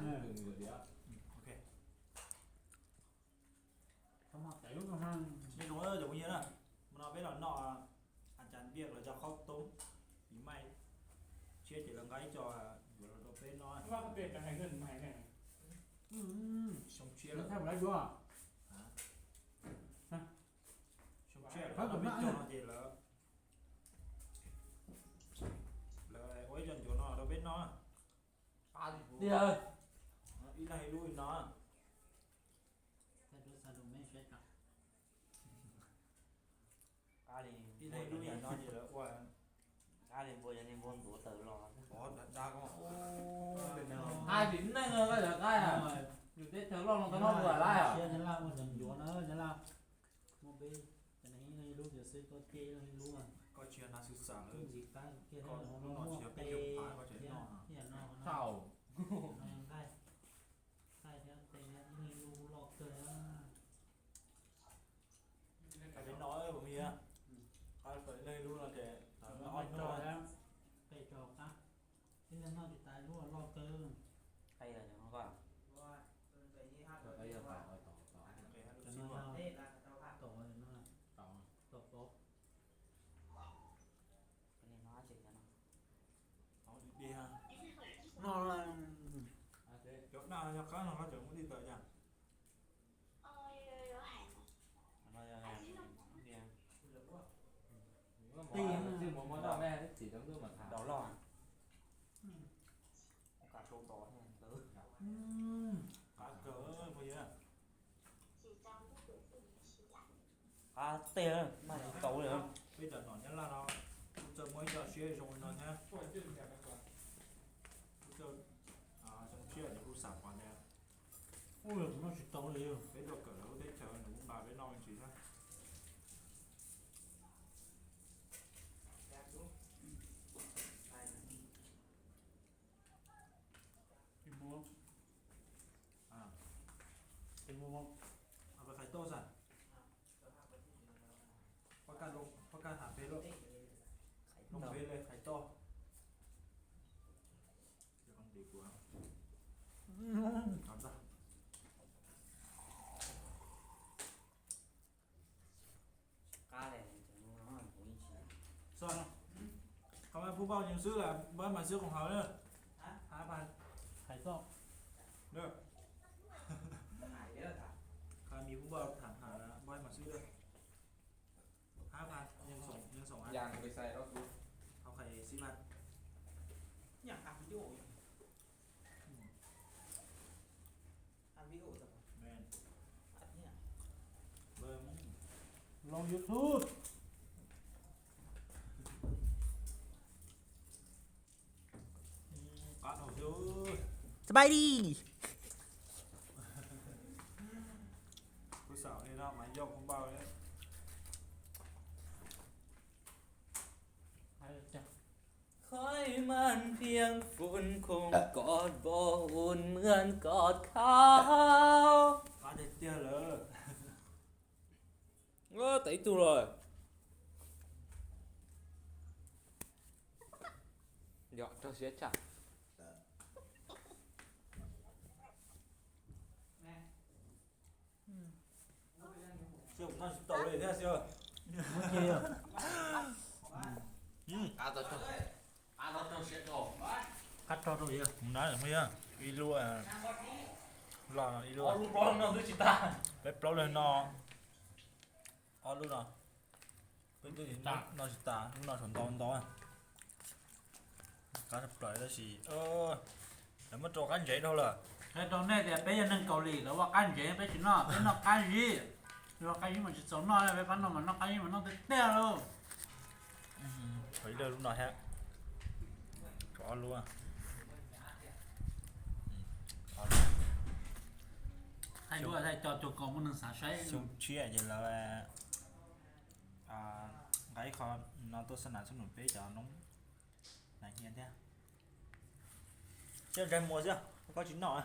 Ok. Nyob zoo cov phooj ywg na, hmo no peb los noj a cas npiaj los cov khaub toob pis maij tshiab ces lawv nqa ib co yuav los rau peb noj. Xyoo tshiab lawm, xyoo tshiab lawm, peb cog no ces lawv, lawv ua ib co ncuav no rau peb noj. Ib leeg ib lub li no. Ib leeg ib lub li no ces lawv ua, qab li npua, yog li npua ntuav tawm los. Qab li neeg, qab yog qab, yus teb chaws loj no tau noj npua lawm. Nyab Laj ua cov ncuav na, Nyab Laj muab peb, ib leeg ib lub xwb, koj cia ib leeg ib lub. Koj tsis yog nas xwb xav lawm, koj lub no tsis yog peb yog phav, koj tseem noj. Thaum nqaij, nqaij thiab tes ib leeg ib lub loj kawg. Qab peb noj, qab ib leeg ib lub no ces noj, peb rau qab, ib leeg noj tsis tas ib lub loj kawg. Tom, tom pov. No, cov daj yog qab no koj tseem muab tij tawm cas? Tij, qab kawg phooj ywg. Qab tej mas tsis tau li. Peb cov nom Nyab Laj no, kuv txawj muaj ib co siab zoo li no thiab. Kuv txawj zoo siab ces kuv xav pom tias, ua, kuv noj tsis tau li. Peb tuaj kawm lawv lub teb chaws nws kuj nqa peb noj me ntsis thiab. Qhais toj xav, pab kaj, pab kaj tham peb lawm, peb li qhais toj. Qhov mas phub npauj nyeem xwb las npaj mas xwb khoom haus na. Hais toj. Qhov mis phub npauj tham hais las npaj mas xwb. Hab pha, nyeem xoom, nyeem xoom a. Thov qhais xib pha. Loo YouTube. Qab dhau xwb. Sbais di. Kuv xav li no mas yog kuv npau li. Khói màn phiêu phun không cọt vó hụt mượn cọt kháo. Qab tiag tiag lawm. Ơ, tau ib tug lawm. Yog raug siab tsam. Xyov kuv noj tsis tau li thiab xyov. Qab tau raug siab dhau. Qab raug rau yog. Ib lub loj no, ib lub, peb plaub leeg no ob lub no. Peb twb noj tsis tas, lub no saum ntau ntau. Qab tshaj plaws tab sis lawv muab rau qab ntsev dhau lawm. Qhia rau nej tias peb yog neeg Kaus Lim, lawv ua qab ntsev peb tsis noj, peb noj qab zib. Ua qab zib mas tsis txaus noj, peb pab no mas noj qab zib mas noj tiag tiag lauj. Ib lub no thiab. Ob lub. Thaij duab thaij co cuag kom muaj neeg xav saib. Xyoo tshiab ces lawv nqa ib qho no tuaj xab nas xab nus peb cov noob nas hnia thiab. Coj ntsaig muag xwb, koj tsis noj.